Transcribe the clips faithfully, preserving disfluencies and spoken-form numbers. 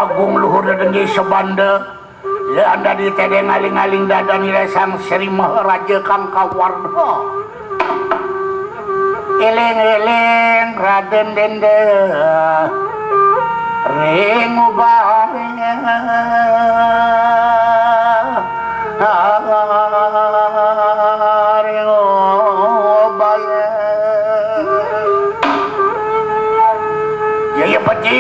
Agung luhur denggi sebanda, ya anda ditedeng aling-aling dadan ira Sang Sri Maharaja kang kawarna. Eling-eling Raden Denda ring ubaya. Ring ubaya. Jaya Pati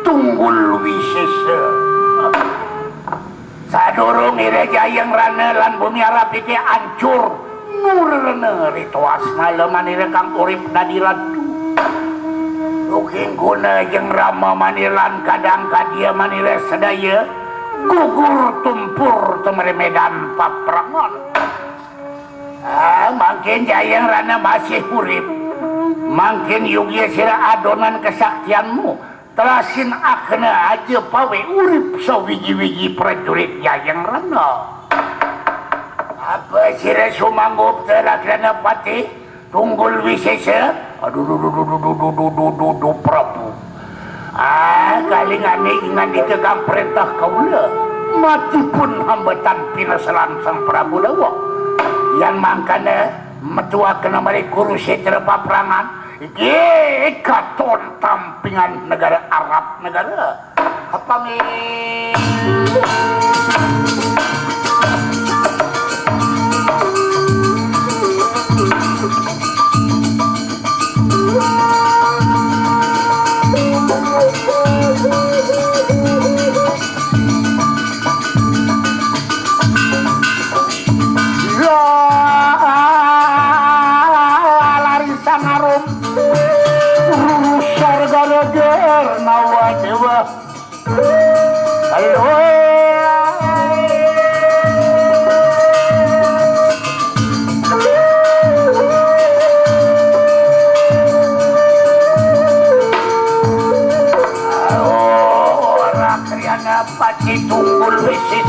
Tunggul Wisesa. Sadurung ira Jayeng Rana lan Bumi Arapike ancur, nurna ritual semala manira kang urip dadi ratu. Uking guna Jeng Rama manira lan kadang kadia manira sedaya gugur tumpur temremedan paprangan. Ah, mangkin Jayeng Rana masih urip. Mangkin yugia sira adonan kesaktianmu. Telasin akena aja pawe urip sawiji-wiji prajurit Jayeng Rana. Apa sira sumanggup telaksana Patih Tunggul Wisesa? Aduh, duh, duh, duh, duh, duh, duh, duh, duh, duh, Prabu. Ah, kalingane ngandika kang perintah kaula. Mati pun hambatan pinaselan Sang Prabu Dawa. Yan mangkana metuakena mari Kurusetra paprangan. Iki katon tampingan negara Arab negara. Apa mi? Lari sangarum. Sargara Garnawa Dewa. Halo. Ora kriana Pati Tunggul Wisis.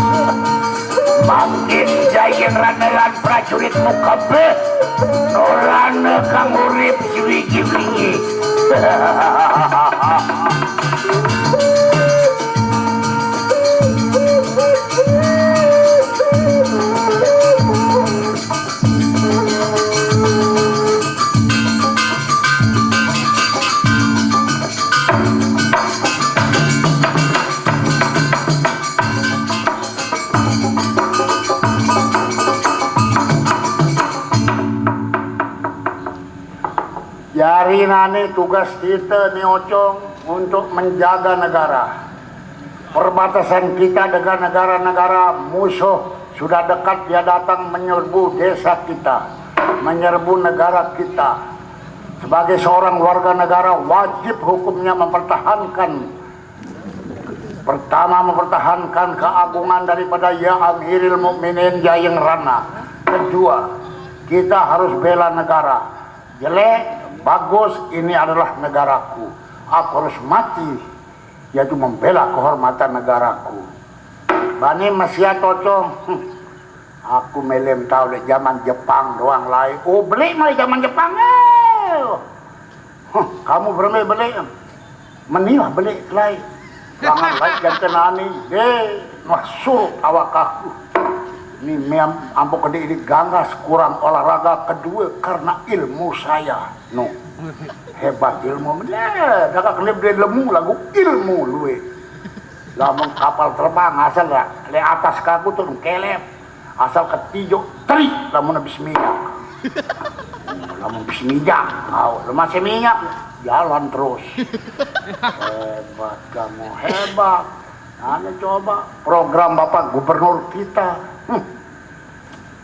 Mangkin Jayeng Rana lan prajuritmu kabeh. Norana kang urip siwiji-wiji. Jari nane tugas kita ni Ocong untuk menjaga negara. Perbatasan kita dengan negara-negara musuh sudah dekat dia datang menyerbu desa kita, menyerbu negara kita. Sebagai seorang warga negara, wajib hukumnya mempertahankan, pertama, mempertahankan keagungan daripada Ya Amiril Mukminin Jayeng Rana. Kedua, kita harus bela negara. Jelek, bagus, ini adalah negaraku. Aku harus mati, yaitu membela kehormatan negaraku. Bani masiat, Ocong. Aku melem tau dek zaman Jepang doang lai. Oh, beli mulai zaman Jepang. Eh. Huh, kamu berembe beli? Menilah beli lai. Jangan lai jangan ani. Deh, wah, suruh awak aku. Ini mem ambo gede ini ganggas, kurang olahraga, kedua karena ilmu saya. No. Hebat ilmu. Ya, dah kena beli lemu lagu ilmu luwe. Lamun kapal terbang asal lah, le atas kaku tuh kelep. Asal ketijo teri lamun habis minyak. Lamun habis minyak, mau lu masih minyak, jalan terus. Hebat kamu, hebat. Anu coba program Bapak Gubernur kita. Hmm.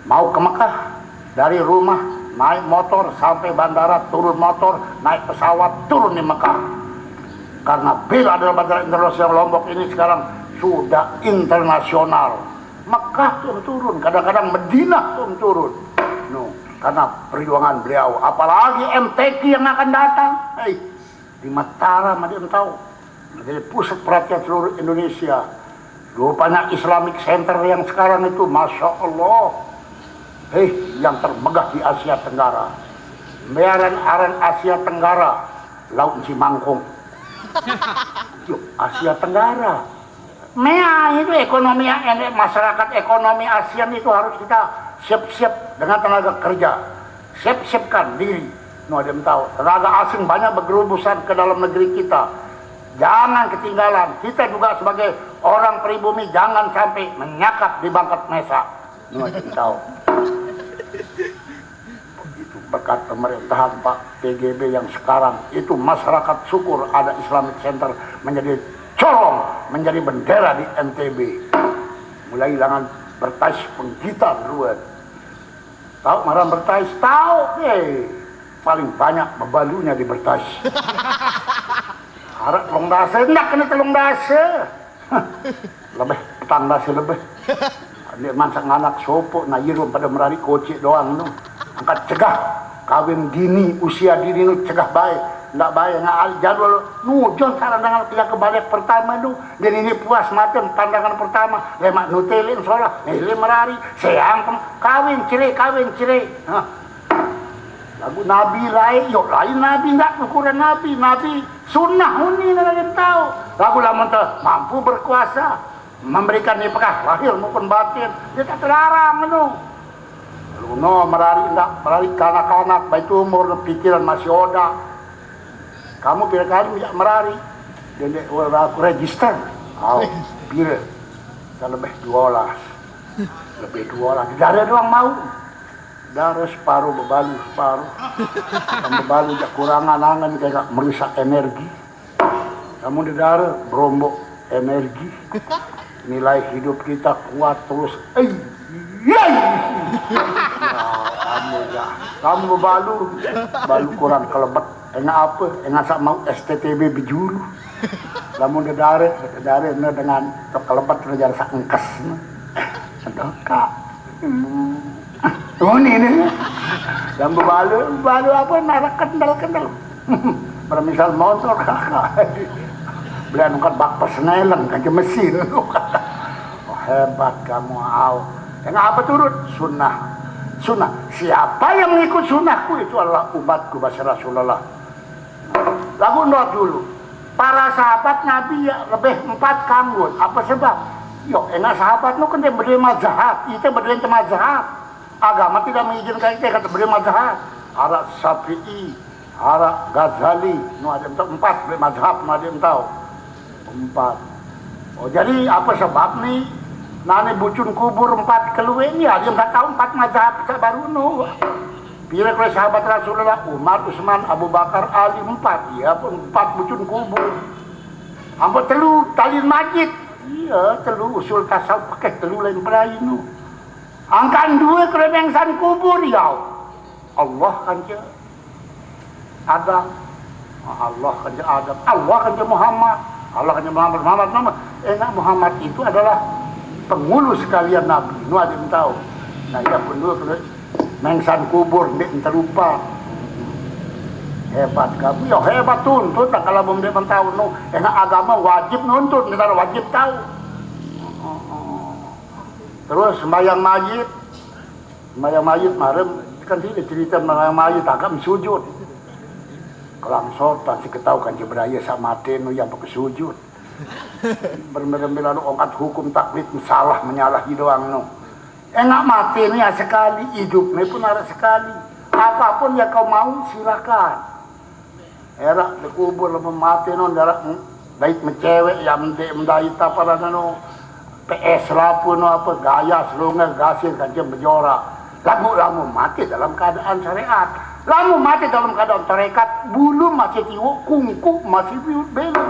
Mau ke Mekah, dari rumah naik motor sampai bandara, turun motor, naik pesawat, turun di Mekah. Karena bila adalah bandara internasional Lombok ini sekarang sudah internasional. Mekah turun-turun, kadang-kadang Madinah turun-turun. No, karena perjuangan beliau, apalagi M T Q yang akan datang. Hei, di Mataram ada yang tahu. Menjadi pusat perhatian seluruh Indonesia. Rupanya Islamic Center yang sekarang itu, Masya Allah. Hei, yang termegah di Asia Tenggara. Biaran aran Asia Tenggara, Laut Cimangkung. Yuk, Asia Tenggara. Mea itu ekonomi, masyarakat ekonomi ASEAN itu harus kita siap-siap dengan tenaga kerja. Siap-siapkan diri. Nu ada yang tahu, tenaga asing banyak bergerobosan ke dalam negeri kita. Jangan ketinggalan. Kita juga sebagai orang pribumi jangan sampai menyakap di bangkat mesa. Nu ada yang tahu. Itu berkat pemerintahan Pak P G B yang sekarang itu, masyarakat syukur ada Islamic Center menjadi corong, menjadi bendera di N T B. Mulai langan bertais penggitan ruwet. Tahu ngaran bertais? Tahu, eh. Paling banyak bebalunya di bertais. Harap telung dasa, ndak kena telung dasa. Lebih, petang dasa lebih. Dia masak nganak sopok, na irum pada merari kocik doang nu. Angkat cegah, kawin dini, usia dini nu cegah baik. Ndak baik, nggak ada jadwal. Nu, John, saran dengan pihak kebalik pertama nu. Dan ini puas macam pandangan pertama. Lemak nu telen solah, nele merari, seang pun. Kawin cerai, kawin cerai. Hah. Lagu Nabi lain, yo lain Nabi, ndak ukuran Nabi. Nabi sunnah uni, ndak ada yang tahu. Lagu lamun teu mampu berkuasa, memberikan nafkah lahir maupun batin, dia tak terlarang nu. Lalu no merari, ndak merari kanak-kanak, baik umur, pikiran masih oda. Kamu pira kali minta merari? Dia ndak, orang aku register. Au, pira? Saya lebih dua belas. Lebih dua belas. Tidak ada doang mau. Darah separuh bebalu, separuh. Dan bebalu jak kurangan angan kayak merusak energi. Kamu di darah berombok energi. Nilai hidup kita kuat terus. Eh, iya. Ya, kamu ya. Kamu bebalu, balu kurang kelebet. Enggak apa, enggak sak mau S T T B bejulu. Lamun dedare, dedare ne dengan tok kelebet ne jar sak engkes. Sedekah. Hmm. Tuh nih, nih. Dan bebalu, balu apa, narak kendal-kendal. Permisal motor kakak. Beli anu kan bak persneleng, kan mesin. Oh, hebat kamu, au. Yang apa turut? Sunnah. Sunnah. Siapa yang mengikut sunnahku, itu adalah umatku, bahasa Rasulullah. Lagu ndot dulu. Para sahabat Nabi ya lebih empat kanggun. Apa sebab? Yo, enak sahabat nu kan dia berdua mazhab, kita berdua mazhab. Agama tidak mengizinkan kita kata berdua mazhab. Ada Syafi'i, ada Ghazali, nu ada yang tahu empat berdua mazhab, nu ada yang tahu empat. Oh, jadi apa sebab nih? Nane bucun kubur empat keluwe ini ada yang tak tahu empat mazhab kita baru nu. Pira kali sahabat Rasulullah, Umar, Utsman, Abu Bakar, Ali, empat. Iya pun empat bucun kubur. Ambo telu, talin majid. Iya, telu usul tasawuf pakai telu lain pelain nu. Angkan dua kali mengsan kubur, ya. Allah kan je Adam. Allah kan je Adam. Allah kan je Muhammad. Allah kan je Muhammad. Muhammad, Muhammad. Enak Muhammad itu adalah pengulu sekalian Nabi. Nu ada yang tahu. Nah, iya pun dua kali mengsan kubur, ndak terlupa. Hebat kamu, ya hebat tuntut lah kalau belum dia tahu nu. Enak agama wajib nuntut, kita wajib tahu. Terus sembahyang majid, sembahyang majid marem, kan sini cerita sembahyang majid, agak sujud. Kelang sotan si ketahukan Jibril sama nu yang pakai sujud. Bermbil-mbil lalu ongkat hukum taklid salah menyalahi doang nu. Enak mati ini ya sekali, hidup ini pun ada sekali. Apapun ya kau mau, silakan. Erak dikubur lamun mati non, erak baik mencewek ya mende mendai taparan anu P S lapu no apa gaya selunga gasir kancing bejora. Lagu lamun mati dalam keadaan syariat. Lamun mati dalam keadaan tarekat, bulu masih tiwuk, kungku masih belu.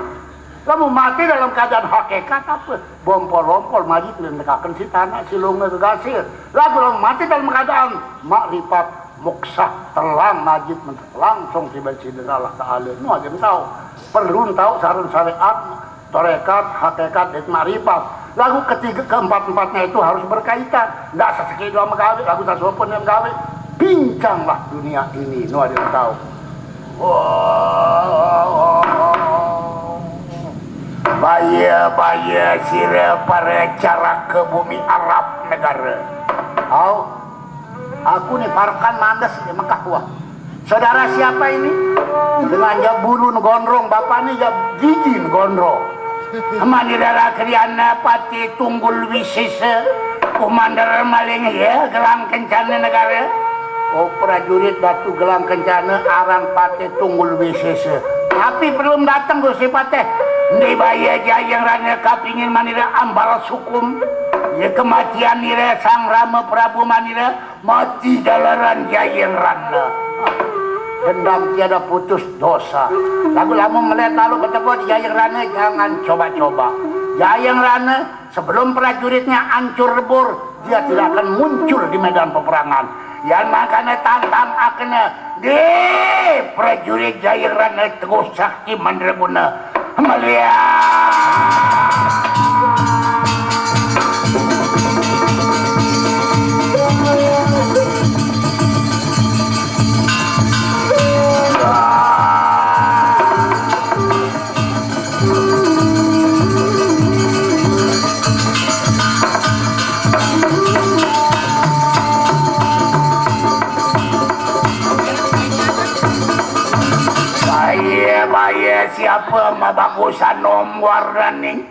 Lamun mati dalam keadaan hakikat apa? Bompol-bompol majid ngendekaken si tanah, si lunga gegasir. Lagu lamun mati dalam keadaan makrifat, moksa, telang majid, langsung tiba Sidina Allah Ta'ala. Nu aja tahu. Perlu tahu saran syariat, tarekat, hakikat, dan makrifat. Lagu ketiga, keempat-empatnya itu harus berkaitan. Ndak seseki doang megawe, lagu sasopun yang megawe. Pincanglah dunia ini, nu ada yang tahu. Baya-baya sira para carak ke bumi Arab negara. Au, aku nih Farkan Mandes di Mekah, wah. Saudara siapa ini? Dengan jak bulu negondrong, bapakne jak gigi negondrong. Manira rakriana Patih Tunggul Wisesa, komander maling ya, Gelang Kencana Negara. Oh, prajurit Datu Gelang Kencana aran Patih Tunggul Wisesa. Tapi belum datang Gusti Patih. Ndi baya Jayeng Rana kapingin manira ambal sukum. Ya kematian nira Sang Rama Prabu manira mati jalaran Jayeng Rana. Dendam tiada putus dosa. Lagu lamun melihat lalu bertemu di Jayeng Rana, jangan coba-coba. Jayeng Rana, sebelum prajuritnya hancur lebur, dia tidak akan muncul di medan peperangan. Yang makanya tantang akena di prajurit Jayeng Rana Teguh Sakti Mandraguna. Melihat. Baye, baye, siapa mabagusan nom warnaning?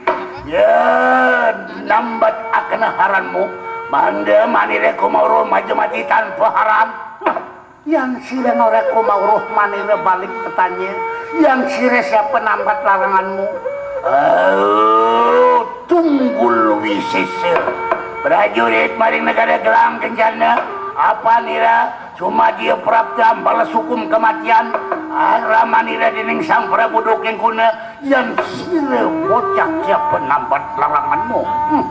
Ya, nambat akena haranmu. Mande manire kumauruh maja mati tanpa haran. Yang sire noreko mauruh manire balik petanya. Yang sire siapa nambat laranganmu? Oh, Tunggul Wisesa. Prajurit maring negara Gelang Kencana. Apa nira? Cuma dia prapta ambal sukum kematian. Aramanira dening Sang Prabu Duking Kuna. Yang sire bocah siapa nambat laranganmu? Hmm.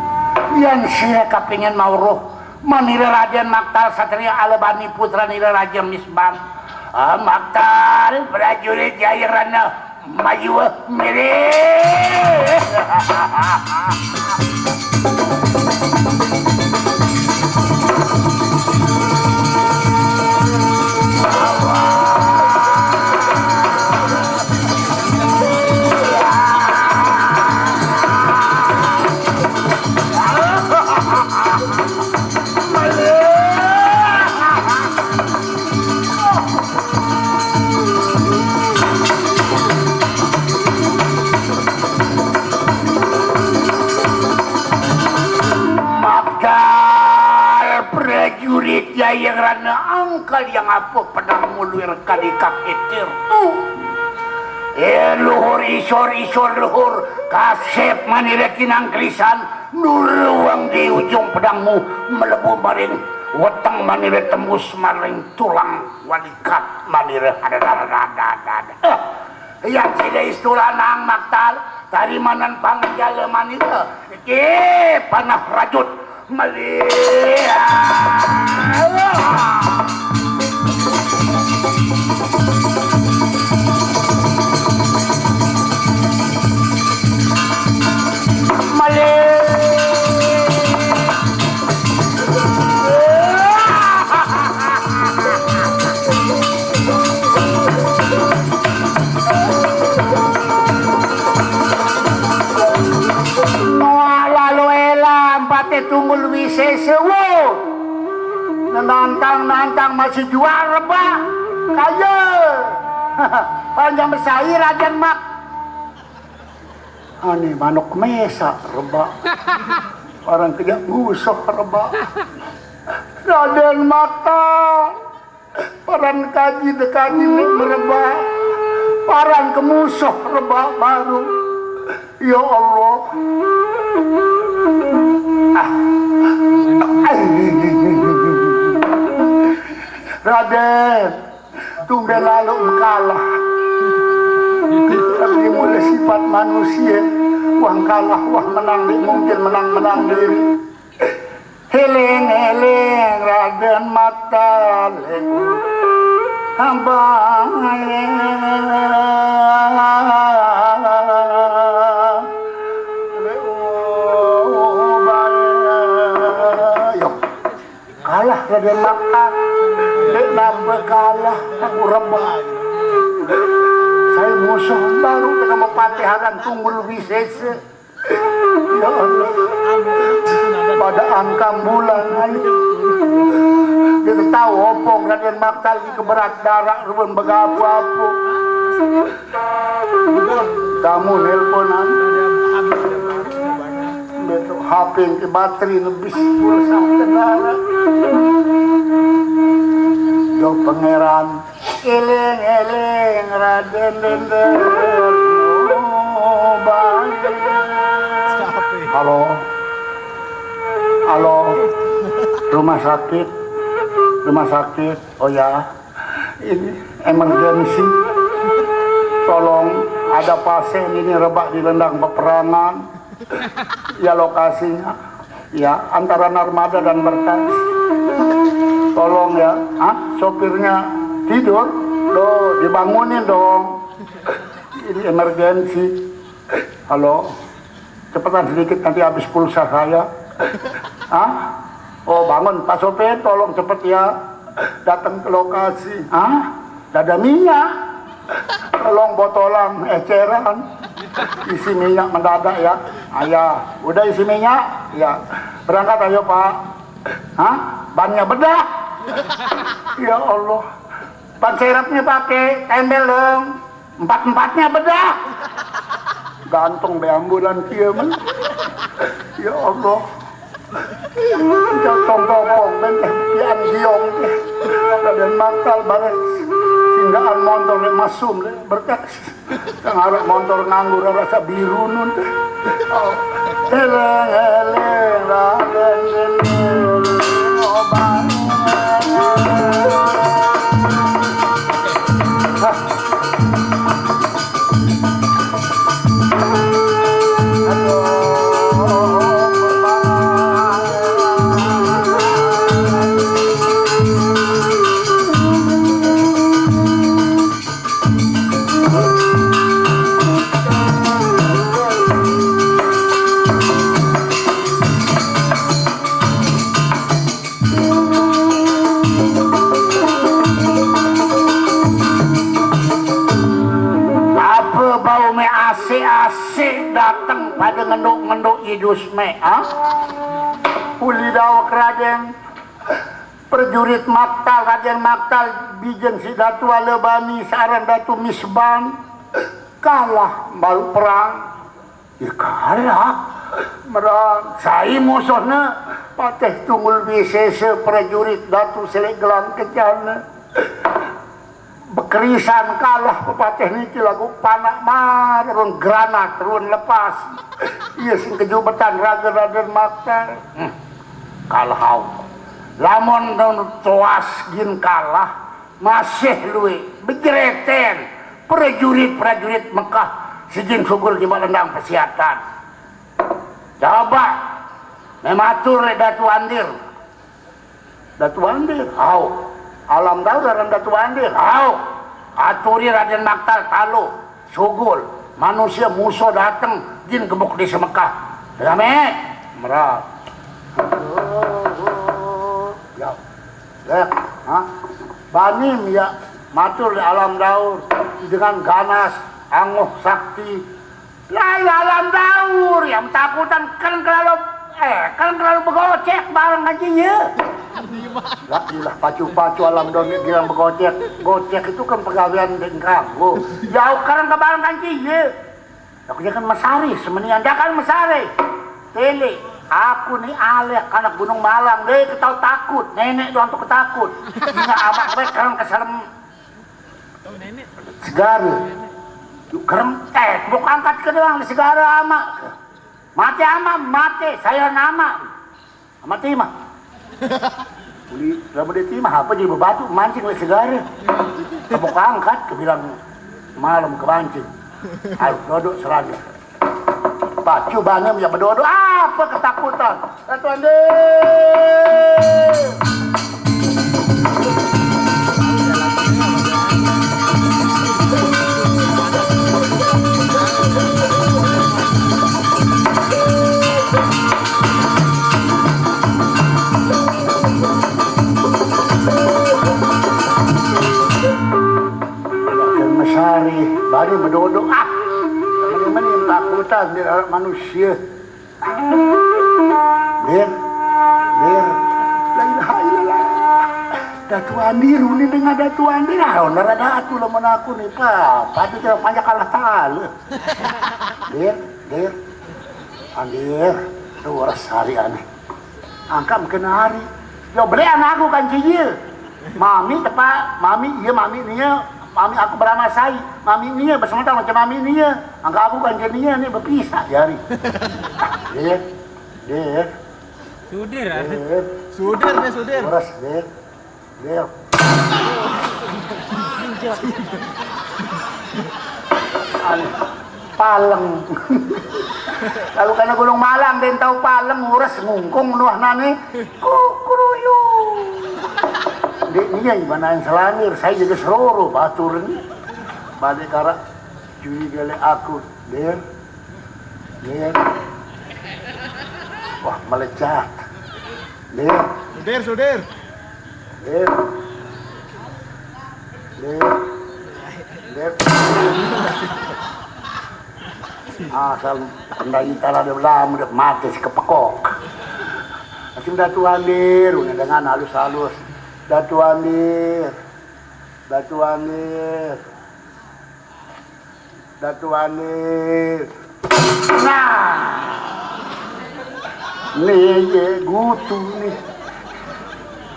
Yang sire kapingin mauruh manira Raden Maktal Satria Alebani putra nira Raja Misbang. Ah, Maktal prajurit Jayeng Rana maju milih. Maktal prajurit Jayeng Rana angkal yang apa pedang muluir kali kakitir. Tuh. Eh, luhur isor, isor luhur. Kasep manira kinang kelisan. Nuluang di ujung pedangmu melebu maring weteng manira tembus maring tulang walikat manira. Ada, ada, ada, ada, ada, ada. Eh, yang sida istulanang Maktal, tarimanan pangenjala manira. Iki panah rajut. Melihat. Melihat. Wah, lalu elam, Patih Tunggul Wisesa, wo. Nantang-nantang masih jual rebak. Kaya. Panjang besai Raden Mak. Ane manuk mesak rebak. Orang kejak musuh rebak. Raden Maktal. Paran kaji dekaji nek merebak, paran kemusuh rebak baru. Ya Allah. Ah. Raden, tumben lalu kalah. Tapi mula sifat manusia, wah kalah, wah menang, nek mungkin menang-menang diri. Eling-eling Raden Maktal, abae. Yo, kalah Raden Maktal. Dek napa kalah aku rebah. Saya musuh baru dengan mepatiharan Tunggul Wisesa. Ya Allah, pada angkam bulan, ayo. Kita tahu opong Raden Maktal di keberat darah ruwen begapu-apu. Kamu nelponan. Betul H P ke bateri lebih pulsa kendara. Yo pangeran, eling-eling Raden Dender. Halo. Halo. Rumah sakit. Rumah sakit. Oh ya. Ini emergensi. Tolong, ada pasien ini rebak di lendang peperangan. Ya, lokasinya ya antara Narmada dan Berkas. Tolong ya. Hah? Sopirnya tidur? Loh, dibangunin dong. Ini emergensi. Halo. Cepetan sedikit, nanti habis pulsa saya. Hah? Oh, bangun, Pak Sopir, tolong cepet ya, datang ke lokasi. Hah? Dada minyak. Tolong botolan, eceran. Isi minyak mendadak ya. Ah, ya. Udah isi minyak? Ya. Berangkat ayo, Pak. Hah? Bannya bedah. Ya Allah. Ban serepnya pakai, tempel dong. Empat-empatnya bedah. Gantung be ambulan kie men. Ya Allah. Jatong topong men teh pian giong teh. Raden Maktal bares singgaan montor le masum le Berkas. Tengah montor nganggur rasa biru nun teh. Eleng-eleng Raden Dendel obat. Apa bau me asik-asik dateng pada ngenduk-ngenduk idus me, ha? Uli dawek Raden, prajurit Maktal, Raden Maktal, bijen si Datu Alebani, searan Datu Misban, kalah baru perang. Ya kalah. Merang, sai musuhna Patih Tunggul Wisesa, prajurit Datu Selek Gelang Kencana. Bekerisan kalah pepatih niki lagu panak mar, run granat, run lepas. Iya sing kejubetan raga Raden Maktal. Hmm. Kalah au. Lamun toas gin kalah, masih luwe, bejreten, prajurit-prajurit Mekah, sijin sugul di lendang pesiatan. Coba, mematur le Datu Andir. Datu Andir, au. Alam Daud aran Datu Andir, au. Aturi Raden Maktal, kalu, sugul, manusia musuh dateng, jin gebuk di Semekah. Rame, merak. Ya. Lek, ha? Banim ya matur di alam daur dengan ganas, anguh, sakti. Lai alam daur yang takutan kan kelalu, eh, kan kelalu begocek bareng aja ya. Lah ilah pacu-pacu alam daur bilang begocek. Gocek itu kan pegawaian dengkang. Oh, jauh kan ke bareng aja ya. Aku jangan mesari, semenian jangan mesari. Tele, aku ni alek anak Gunung Malang, deh ketau takut, nenek doang tuh ketakut. Ingat amak gue kerem keserem segara. Yuk kerem, eh, buk angkat ke doang di segara amak. Mati amak, mati, saya nama. Sama timah. Uli, lamun dia timah, apa jadi bebatu, mancing lek segara. Kamu angkat, kebilang malam kepancing. Ayo, dodok serangga. Pacu banyak ya berdodo, apa ketakutan? Ratu Ande. Raden Mesari, bari bedodok. Ah, meni-meni takutan di anak manusia. Lir, lir. La ilaha illallah. Datu Andir, uni dengan Datu Andir, ah, onar ada atu lamun aku nih, pa, padu teh banyak kalah tale. Dir, dir, Andir, tuh ras hari aneh. Angka mungkin hari. Yo, beli anakku kan cie. Mami tepa, mami iya, mami nia, mami aku beramasai, mami nia besementara macam mami nia. Angka aku kan cie nia nih berpisah di hari. Dir, dir, Sudir, ah. Dir, Sudir, nih, Sudir. Tuh ras, dir. Dia. Paleng. Kalau karena Gunung Malang, dia tahu Paleng, ngurus ngungkung nuah nani. Kukuruyu. Dia, iya, gimana yang selanir, saya jadi seroro batur ini. Balik karak, cuy gele aku, dia. Dia. Wah, melecat. Dia. Sudir, Sudir. Dep. Dep. Dep. Asal kendai tala dia belam, dia mati si kepekok. Macam Datu Andir, udah dengan halus-halus. Datu Andir. Datu Andir. Datu Andir. Nah. Nih, ye, gutu nih.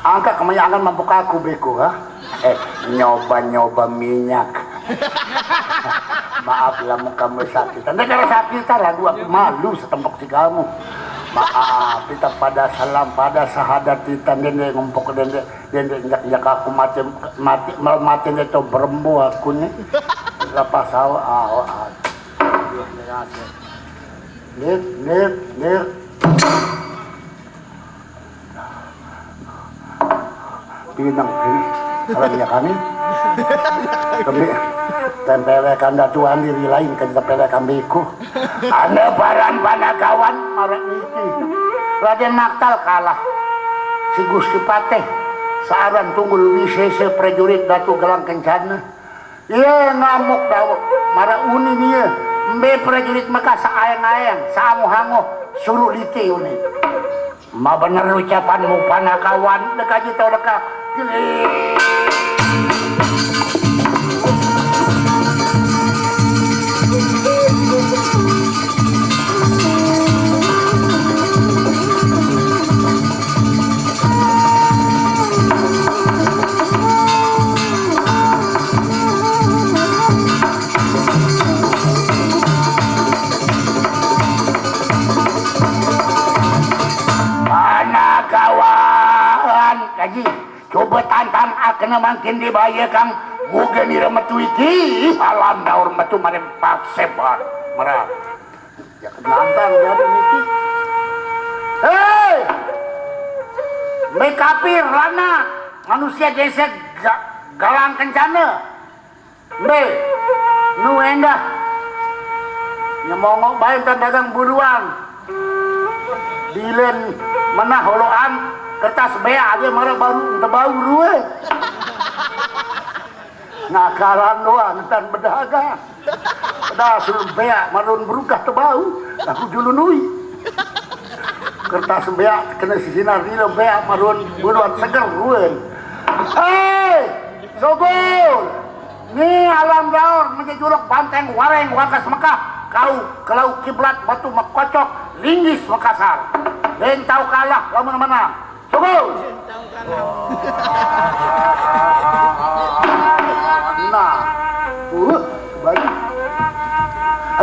Angka kemayangan mampu kaku beko, ha? Eh, nyoba-nyoba minyak. Maaf lah, muka sakit. Nanti kalau sakit, lagu aku malu setempok si kamu. Maaf, kita pada salam, pada sahadat kita, dende ngempok, dende, dende injak-injak aku mati, mati, mati, dende to berembo aku nih. Lepas awak, awak. Nir, nir, nir. Pinang ini. Kalau dia kami. Kami tempelekan Datu Andir lain kan tempelekan beko. Anda paran panakawan marek niki. Raden Maktal kalah. Si Gusti Patih. Saaran tunggul wisese prajurit Datu Gelang Kencana. Iya, ngamuk Daud. Mara uni nia. Mbe prajurit Mekah saayang-ayang, saanguh-anguh, suruh lite uni. Ma bener ucapanmu, panakawan, dekaji tau deka. Panakawan, kaji, coba tantang akena mangkin dibaya kang, muga nira metu iki, alam daur metu mare pasebar, merah. Ya, nantang ya, niki. Hei! Mbe kapir, lana, manusia desa ga-, Gelang Kencana. Mbe, nu endah. Nyemongok bae entan dagang buluan. Bilen menah oloan kertas beak aja mara baru ente bau rue. Ngakalan doang entan bedagang. Dah suruh beak marun berugah tebau. Aku julun ui. Kertas beak kena sinar nilo beak marun buluan seger ruen. Hei, Sogol! Ni alam daur menjejuluk banteng wareng wakas Mekah. Kau kelau kiblat batu mekocok linggis Mekasar. Lain tau kalah lamun menang. Sogol! Nah, uh, baik.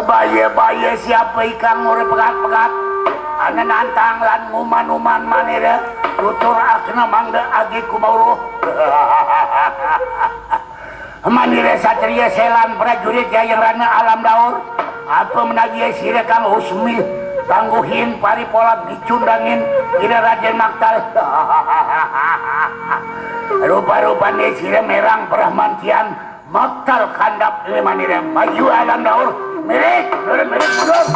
Baye-baye siapa ikang ngore pegat-pegat. Ana nantang lan nguman-uman manire. Tutur akna mangda agi kumauruh. Manire satria selan prajurit Jayeng Rana alam daur. Apa menagie sira kang usmi tangguhin paripola dicundangin ira Raden Maktal. Rupa-rupane sira merang perah mantian Maktal kandap lima nira maju alam daur. Milik, milik, milik, mundur.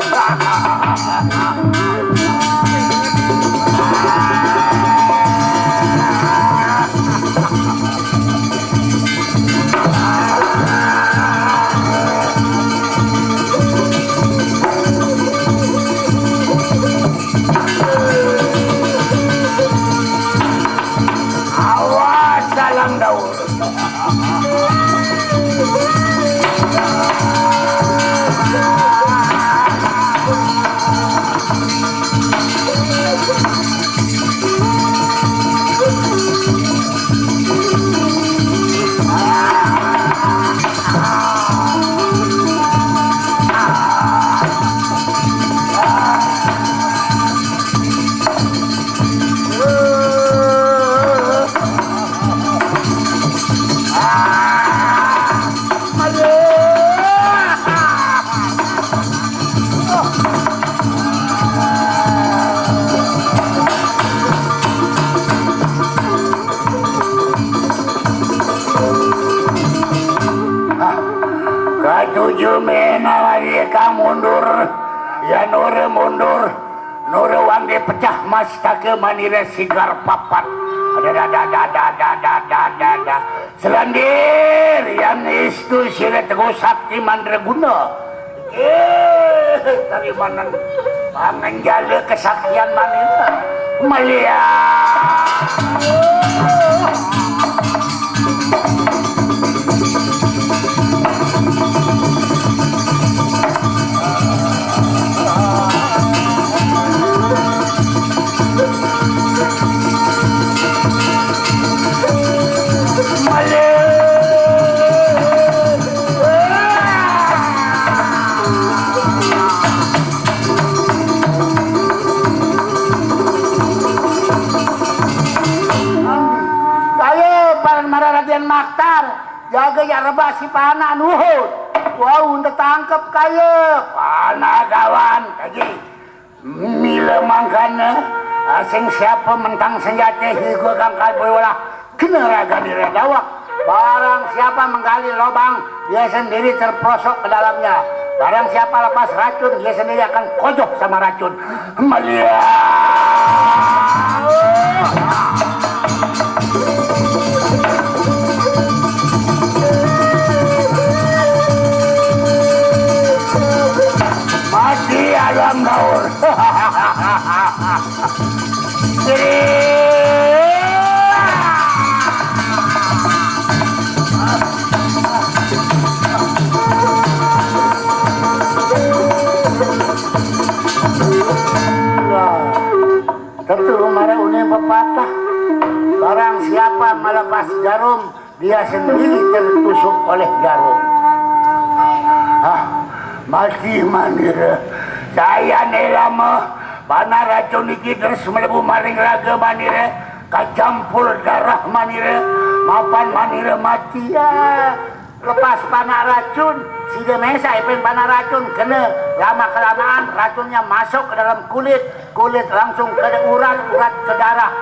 Awas, Katuju mena wali kang mundur, ya nure mundur, nure wangge pecah mastake manire sigar papat. Ada, ada, ada, ada, ada, ada, ada, ada, ada. Selandir yan istu sire teguh sakti mandraguna. Eh, tarimanan panganjale kesaktian manira. Melihat. Ayo, paran mara ragian maktar, jaga ya rebah si panak nuhut. Wau, nda tangkep kaye. Panakawan, kaji. Mila mangkana, asing siapa mentang senjata higa kang kalboy welah kena raganira dawak. Barang siapa menggali lobang, dia sendiri terperosok ke dalamnya. Barang siapa lepas racun, dia sendiri akan kojoh sama racun. Melihat. Mati alam gaur. Tentu mara une pepatah, barang siapa melepas jarum, dia sendiri tertusuk oleh jarum. Ah, mati manira. Sayane lama, panak racun iki terus mlebu maring raga manira, kacampur darah manira, mapan manira mati. Ya, lepas panak racun, sida mesak ipin panak racun, kena lama-kelamaan racunnya masuk ke dalam kulit, kulit langsung ke urat, urat ke darah.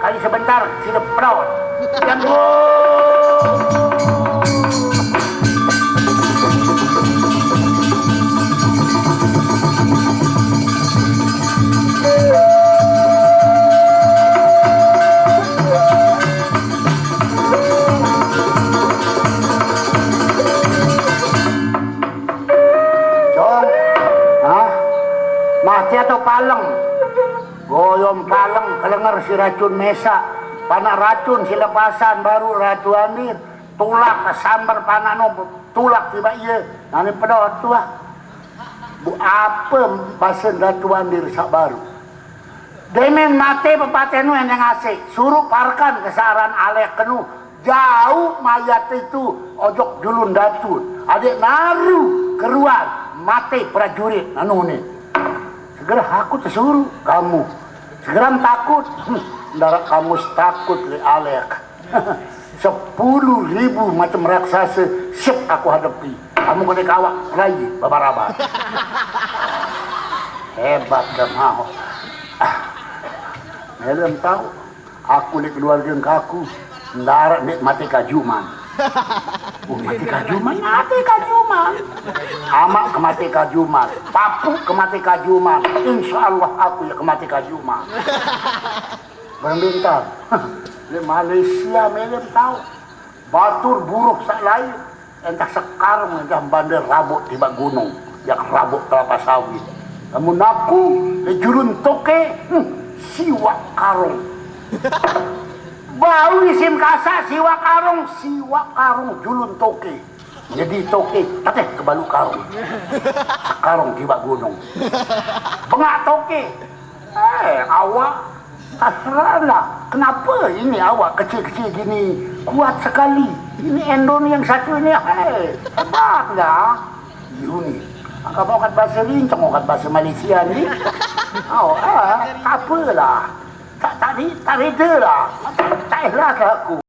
Kali sebentar, sida pedot. Yang Cong, hah? Mati atau paleng? Goyom paleng, kelenger si racun mesak. Panak racun si lepasan, baru Ratu Andir. Tulak kesamber panak no, tulak tiba iya. Nani pedot tuah. Bu apa basa Ratu Andir sak baru? Demen mate pepatenu eneng asik, suruh parkan kesaran alek kenu, jauh mayat itu ojok julun datun, adik naru keruan mate prajurit nanu ne. Segera aku tersuruh kamu, segera takut. Hmm, ndara kamu takut le alek. Sepuluh ribu macam raksasa siap aku hadapi. Kamu kena kawak lagi babarabar. Hebat dah mau. Ah, melem tahu. Aku ni keluarga aku. Ndarat ni mati kajuman. Oh, mati kajuman, mati kajuman. Amak ke mati kajuman, papu ke mati kajuman. Insya Allah aku ya ke mati kajuman. Bang Bintang, di Malaysia melem tau. Batur buruh sak lain, entah sekarung entah bandar rabuk tiba gunung, yak rabuk kelapa sawit. Kamu naku, di julun toke, hmm, siwak karung. Bau isim kasak siwak karung, siwak karung julun toke. Jadi toke, teteh ke balu karung. Sekarung tiba gunung. Bengak toke. Eh, awak, terserahlah. Kenapa ini awak kecil-kecil gini kuat sekali? Ini endon yang satu ini, eh, hebat dah. Yuni. Kamu kat bahasa Lincong, kat bahasa Malaysia ni. Oh, eh, tak apalah. Tak, tak, ni, tak reda lah. Tak ikhlas lah aku.